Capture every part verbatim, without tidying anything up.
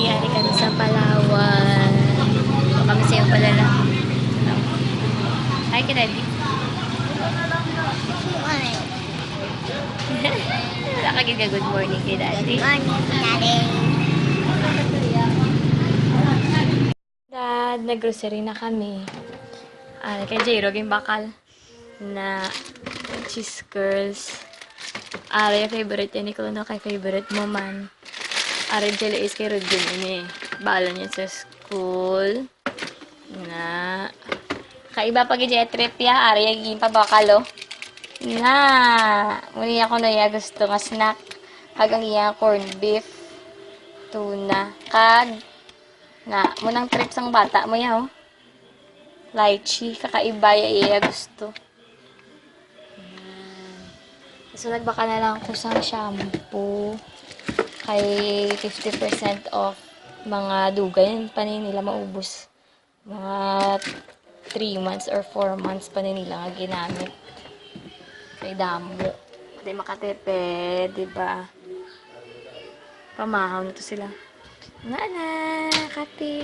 Yari kami sa Palawan. Ito kami sa iyong padala. Hi, kay Daddy. Wala ka gid ka good morning kay Daddy. Morning, Daddy. Dad, nag-grocery na kami. Ah, kay Jairo, gimbakal na cheese curls. Aray, favorite yan ni Kuno, kay favorite mo man. Aray, jelly is kay Rodin ini. Balon yan sa school. Na. Kaiba pa gid yung trip ya. Aray, yung pabakal, oh. Na. Muna ako na iya gusto nga snack. Kag ang iya corned beef. Tuna. Kag, na. Munang trip sang bata mo ya, oh. Lychee, kakaiba ya iya gusto. Ayan. So, nagbaka na lang ako sang shampoo. Kay fifty percent off, mga dugay pa ni nila maubos. Mga three months or four months pa ni nila nga ginamit. Kay damo. Di makatipid, di ba? Pamahaw na to sila. Nga na, kape.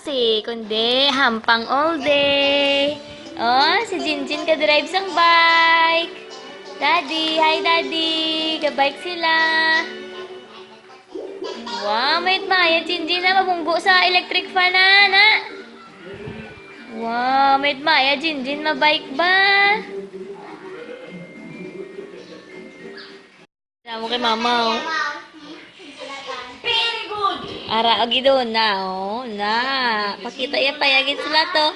Kasi, kundi, hampang all day. Oh, si Jinjin ka-drive sang bike. Daddy, hi, Daddy. Ka-bike sila. Wow, may maya, Jinjin, na mabunggo sa electric fan na, na. Wow, may maya, Jinjin, mabike ba? Alam mo kay mama, oh. Very good! Ara, agi doon na, oh. Na, pakita iya payagin sila to.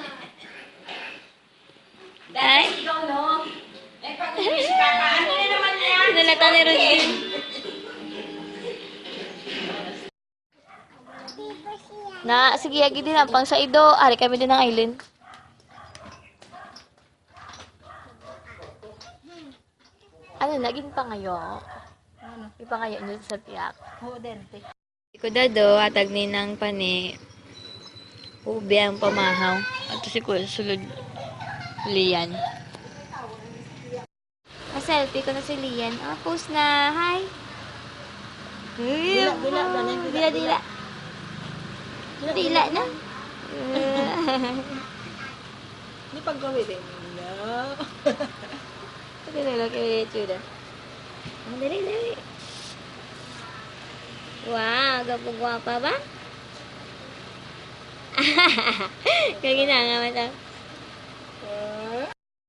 Ay. Ikaw, no? Nagpag-English ka pa. Ano na naman yan? Sinalata ni Rodin. Na, sige, agi din ang pang sa ido. Ari kami din ng Aileen. Ano na, ginpangayo? Ano? Ipangayo niyo sa tiyak. Oo, dente. Ko dado, atag ni nang pani. Ube ang pamahaw. Ato si Kuya sulod. Lian. Pa-selfie ko na si Lian. Ah, post na. Hi. Dila, dila, dila, dila, dila, dila. Dila na. Di pagkawili. No. Dali lang kay Chuda. Ang dali, dali. Wow, gwapo-gwapa ba? Kaya ginanga man to.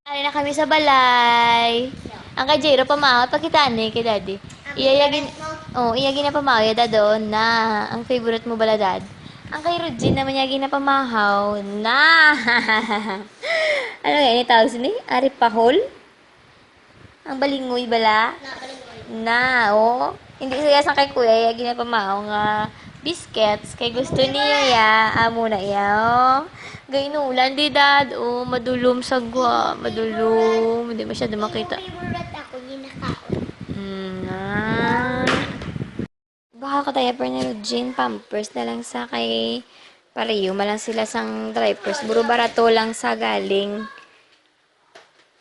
Ari na kami sa balay. Ang kay Jero pamahaw, pakita ni kay Daddy. Iya, iya gin-, oh, iya ginapamahaw, ya, Dad, oh, na. Ang favorite mo bala, Dad? Ang kay Rodjin naman niya ginapamahaw, na. Ano nga ini tawag sini? Ari pahol? Ang balingoy bala? Na, balingoy. Na, oh. Hindi siya sa kay Kuya, iya ginapamahaw nga biscuits. Kay gusto niya, ya. Amo na, ya, oh. Gainulan, di, Dad. Oh, madulom sa gwa. Madulom. Hindi masyado makita. Favorite ako, ginakaon. Mm, na. Baka ko diaper ni Rodjin, Pampers na lang sa kay pareho man lang sila sang diapers. Buro barato lang sa galing.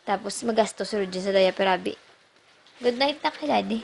Tapos magasto si Rodjin sa diaper, abi. Good night na kay Daddy.